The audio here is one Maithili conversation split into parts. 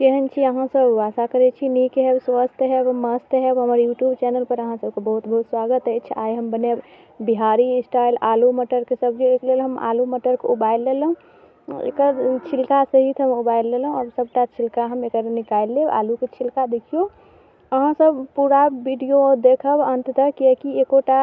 केहन छी अहाँ सब? आशा करै छी नीक हैब, स्वस्थ हैब, मस्त हैब। हमर यूट्यूब चैनल पर अहाँ सबके बहुत बहुत स्वागत अछि। आइ हम बनायब बिहारी स्टाइल आलू मटरके सब्जी। ओहिके लेल हम आलू मटरके उबालि लेलहुँ, एकर छिलका सहित हम उबालि लेलहुँ। आब सबटा छिलका हम एकर निकालि लेब आलूके छिलका। देखियौ, अहाँ सब पूरा वीडियो देखब अन्त तक, कियाकि एकोटा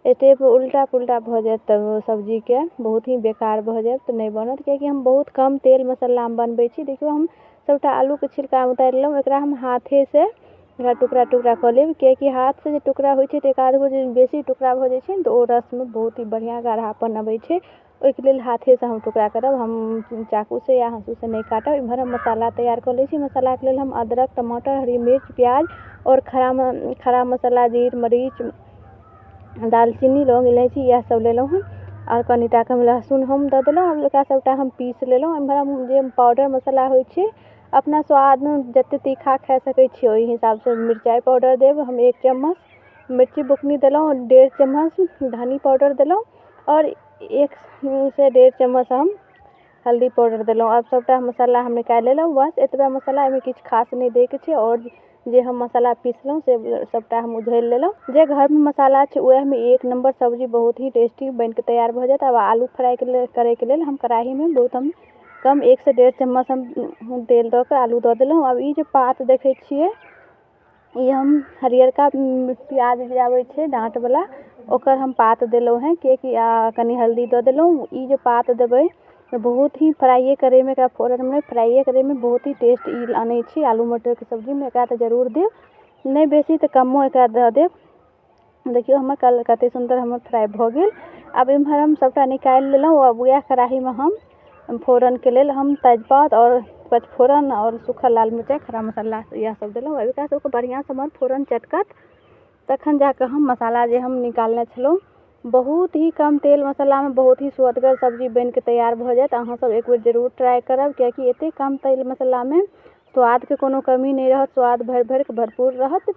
स्टेप उल्टा पुल्टा भऽ जायत तऽ सब्जीके बहुत ही बेकार भऽ जायत, तऽ नहि बनत, कियाकि हम बहुत कम तेल मसालामे बनबै छी। देखियौ, हम सबटा आलूके छिलका उतारि लेलहुँ। एकरा हम हाथेसँ एकरा टुकड़ा टुकड़ा कऽ लेब, कियाकि हाथसँ जे टुकड़ा होइ छै तऽ एक आध गो जे बेसी टुकड़ा भऽ जाइ छै ने, तऽ ओ रसमे बहुत ही बढ़िआँ गाढ़ापन अबै छै। ओहिके लेल हाथेसँ हम टुकड़ा करब, हम चाकूसँ या हाँसूसँ नहि काटब। एम्हर हम मसाला तैयार कऽ लै छी। मसालाके लेल हम अदरक, टमाटर, हरी मिर्च, प्याज आओर खड़ा मसाला, जीर, मरीच, दालचीनी, लौंग, इलायची, इएह सब लेलहुँ हँ। आओर कनिटाके हम लहसुन हम दऽ देलहुँ। आब एकरा सबटा हम पीस लेलहुँ। एम्हर हम जे पाउडर मसाला होइ छै, अपना स्वादमे जतेक तीखा खा सकै छी, ओहि हिसाबसँ मिरचाइ पाउडर देब। हम 1 चम्मच मिर्ची बुकनी देलहुँ, 1.5 चम्मच धनी पाउडर देलहुँ आओर 1 से 1.5 चम्मच हम हल्दी पाउडर देलहुँ। आब सबटा मसाला हम निकालि लेलहुँ। बस एतबे मसाला, एहिमे किछु खास नहि दैके छै। आओर जे हम मसाला पीसलहुँ, से सबटा हम उझलि लेलहुँ। जे घरमे मसाला छै, उएहमे एक नम्बर सब्जी बहुत ही टेस्टी बनिके तैयार भऽ जायत। आब आलू फ्राइ करैके लेल हम कढ़ाहीमे बहुत हम कम 1 से 1.5 चम्मच हम तेल दऽ कऽ आलू दऽ देलहुँ। आब ई जे पात देखै छियै, ई हम हरियरका प्याज जे आबै छै डाँटवला, ओकर हम पात देलहुँ हेँ, किएकि कनि हल्दी दऽ देलहुँ। ई जे पात देबै तऽ बहुत ही फ्राइए करैमे, एकरा फोरनमे फ्राइए करैमे बहुत ही टेस्ट ई आनै छै आलू मटरके सब्जीमे। एकरा तऽ जरूर देब, नहि बेसी तऽ कमो एकरा दऽ देब। देखियौ, हमर कल कतेक सुन्दर हमर फ्राइ भऽ गेल। आब एम्हर हम सबटा निकालि लेलहुँ। आब वएह कढ़ाहीमे हम फोरनके लेल हम तेजपात आओर पचफोरन आओर सूखल लाल मिरचाइ, खड़ा मसाला, इएह सब देलहुँ। आब एकरा सबके बढ़िआँसँ हमर फोरन चटकत, तखन जाकऽ हम मसाला जे हम निकालने छलहुँ। बहुत ही कम तेल मसालामे बहुत ही सुअदगर सब्जी बनिके तैयार भऽ जायत। अहाँ सब एक बेर जरूर ट्राइ करब, कियाकि एतेक कम तेल मसालामे स्वादके कोनो कमी नहि रहत, स्वाद भरि भरिके भरपूर रहत।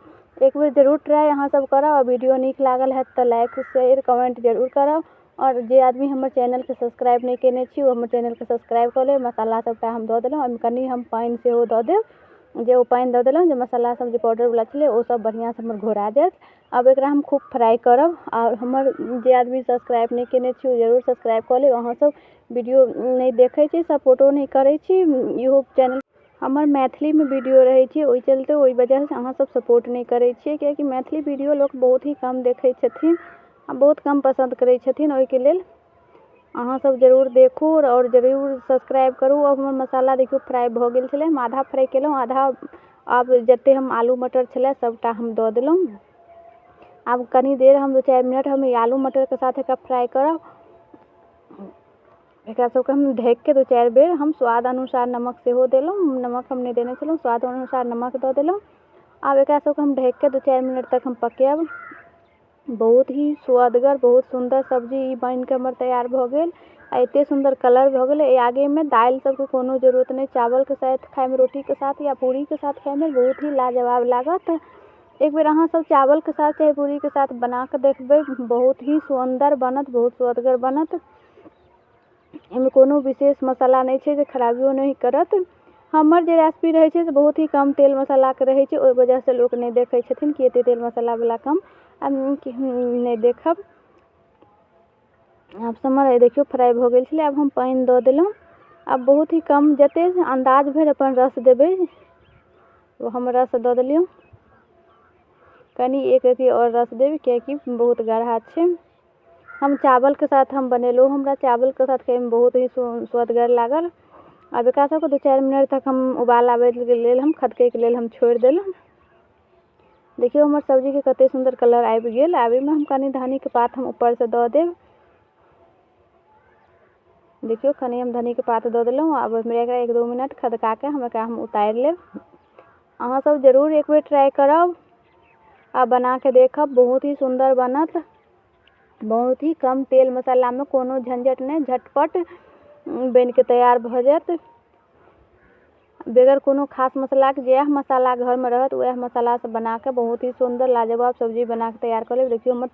एक बेर जरूर ट्राइ अहाँ सब करब। आ वीडियो नीक लागल हैत तऽ लाइक, शेयर, कमेंट जरूर करब। आओर जे आदमी हमर चैनलके सब्सक्राइब नहि कयने छी, ओ हमर चैनलके सब्सक्राइब कऽ लेब। मसाला सबटा हम दऽ देलहुँ। ओहिमे कनि हम पानि सेहो दऽ देब। जे ओ पानि दऽ देलहुँ, जे मसाला सब जे पाउडरवला छलै, ओ सब बढ़िआँसँ हमर घोरा जायत। आब एकरा हम खूब फ्राइ करब। आओर हमर जे आदमी सब्सक्राइब नहि कयने छी, ओ जरूर सब्सक्राइब कऽ लेब। अहाँ सब वीडियो नहि देखै छी, सपोर्टो नहि करै छी। इहो चैनल हमर मैथिलीमे वीडियो रहै छै, ओहि चलते, ओहि वजहसँ अहाँ सब सपोर्ट नहि करै छियै, कियाकि मैथिली वीडियो लोक बहुत ही कम देखै छथिन आ बहुत कम पसन्द करै छथिन। ओहिके लेल अहाँ सब जरूर देखू आओर जरूर सब्सक्राइब करू। अब हमर मसाला देखियौ, फ्राइ भऽ गेल छलै। हम आधा फ्राइ केलहुँ, आधा। आब जतेक हम आलू मटर छलै, सबटा हम दऽ देलहुँ। आब कनि देर हम 2-4 मिनट हम ई आलू मटरके साथ एकरा फ्राइ करब। एकरा सबके हम ढकिके 2-4 बेर हम स्वाद अनुसार नमक सेहो देलहुँ। नमक हम नहि देने छलहुँ, स्वाद अनुसार नमक दऽ देलहुँ। आब एकरा सबके हम ढकिके 2-4 मिनट तक हम पकायब। बहुत ही सुअदगर, बहुत सुन्दर सब्जी ई बनिके हमर तैयार भऽ गेल आ एतेक सुन्दर कलर भऽ गेलै। एहि आगेमे दालि सबके कोनो जरूरत नहि। चावलके साथ खाइमे, रोटीके साथ या पूरीके साथ खाइमे बहुत ही लाजवाब लागत। एक बेर अहाँ सब चावलके साथ चाहे पूरीके साथ बनाकऽ देखबै, बहुत ही सुन्दर बनत, बहुत सुअदगर बनत। एहिमे कोनो विशेष मसाला नहि छै जे खराबियो नहि करत। हमर जे रेसिपी रहै छै, से बहुत ही कम तेल मसालाके रहै छै। ओहि वजहसँ लोक नहि देखै छथिन कि एते तेल मसालावला कम नहि देखब। आब हमर देखियौ, फ्राइ भऽ गेल छलै। आब हम पानि दऽ देलहुँ। आब बहुत ही कम, जतेक अन्दाज भरि अपन रस देबै, ओ हम रस दऽ देलियै। कनि एक रत्ती आओर रस देब, कियाकि बहुत गाढ़ा छै। हम चावलके साथ हम बनेलहुँ, हमरा चावलके साथ खाइमे बहुत ही सुअदगर लागल। आब एकरा सबके 2-4 मिनट तक हम उबाल आबैके लेल, हम खदकैके लेल हम छोड़ि देलहुँ। देखियौ, हमर सब्जीके कतेक सुन्दर कलर आबि गेल। आब एहिमे हम कनि धनीके पात हम ऊपरसँ दऽ देब। देखियौ, कनि हम धनीके पात दऽ देलहुँ। आब एकरा 1-2 मिनट खदकाके हम एकरा हम उतारि लेब। अहाँ सब जरूर एक बेर ट्राइ करब आ बनाके देखब, बहुत ही सुन्दर बनत। बहुत ही कम तेल मसालामे, कोनो झंझट नहि, झटपट बनिके तैयार भऽ जायत, बगैर कोनो खास मसालाके। जएह मसाला घरमे रहत, उएह मसालासँ बनाकऽ बहुत ही सुन्दर, लाजवाब सब्जी बनाकऽ तैयार कऽ लेब। देखियौ, हमर